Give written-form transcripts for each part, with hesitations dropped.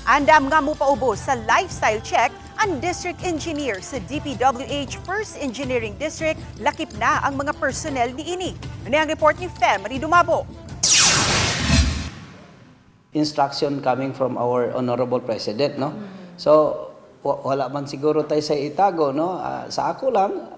Andam nga mupaubos sa lifestyle check ang district engineer sa DPWH First Engineering District, lakip na ang mga personnel niini. Ano ang report ni Femery Dumabo? Instruction coming from our honorable president, no? So wala man siguro tayo sa itago, no? Sa ako lang,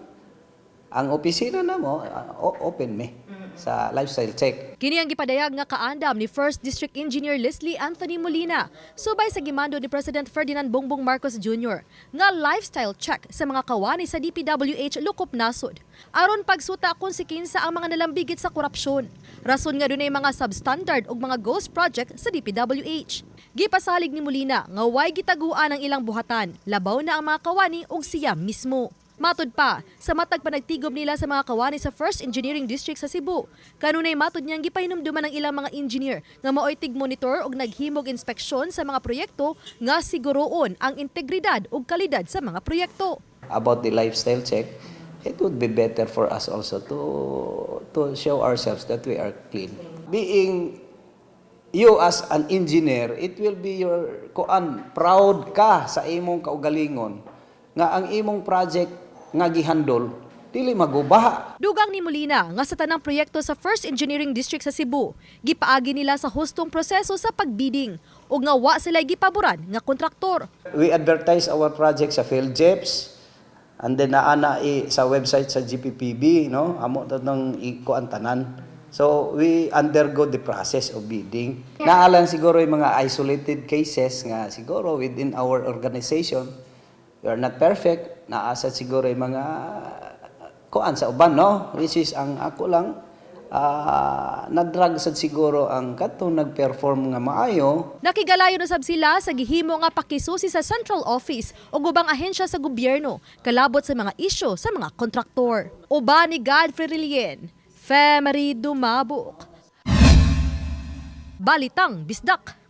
ang opisina namo, open mi sa lifestyle check. Kini ang gipadayag nga kaandam ni First District Engineer Leslie Anthony Molina subay sa gimando ni President Ferdinand Bongbong Marcos Jr. nga lifestyle check sa mga kawani sa DPWH lukop nasod aron pagsuta kung si kinsa ang mga nalambigit sa korupsyon. Rason nga dunay mga substandard ug mga ghost project sa DPWH. Gipasalig ni Molina nga way gitaguan ang ilang buhatan, labaw na ang mga kawani ug siya mismo. Matod pa, sa matag panagtigob nila sa mga kawani sa First Engineering District sa Cebu, kanunay matod niyang gipahinumduman ng ilang mga engineer nga maoy tig-monitor ug naghimog inspeksyon sa mga proyekto nga siguroon ang integridad ug kalidad sa mga proyekto. About the lifestyle check, it would be better for us also to show ourselves that we are clean. Being you as an engineer, it will be your kuan, proud ka sa imong kaugalingon nga ang imong project nga gihandol dili maguba. Dugang ni Molina nga sa tanang proyekto sa First Engineering District sa Cebu, gipaagi nila sa hustong proseso sa pagbidding ug nga wa sila gipaboran nga kontraktor. We advertise our project sa PhilGEPS and then naa na sa website sa GPPB, no? Amo to nang ikuan tanan. So we undergo the process of bidding. Naa lang siguro yung mga isolated cases nga siguro within our organization, we are not perfect. Naa sad siguro yung mga kuan sa uban, no? Which is ang ako lang, nadrag sad siguro ang katong nag-perform nga maayo. Nakigalayon usab sila sa gihimo nga pakisusi sa central office o ubang ahensya sa gobyerno kalabot sa mga isyu sa mga kontraktor. Uban ni Godfrey Relien, Femery Dumabok. Balitang Bisdak.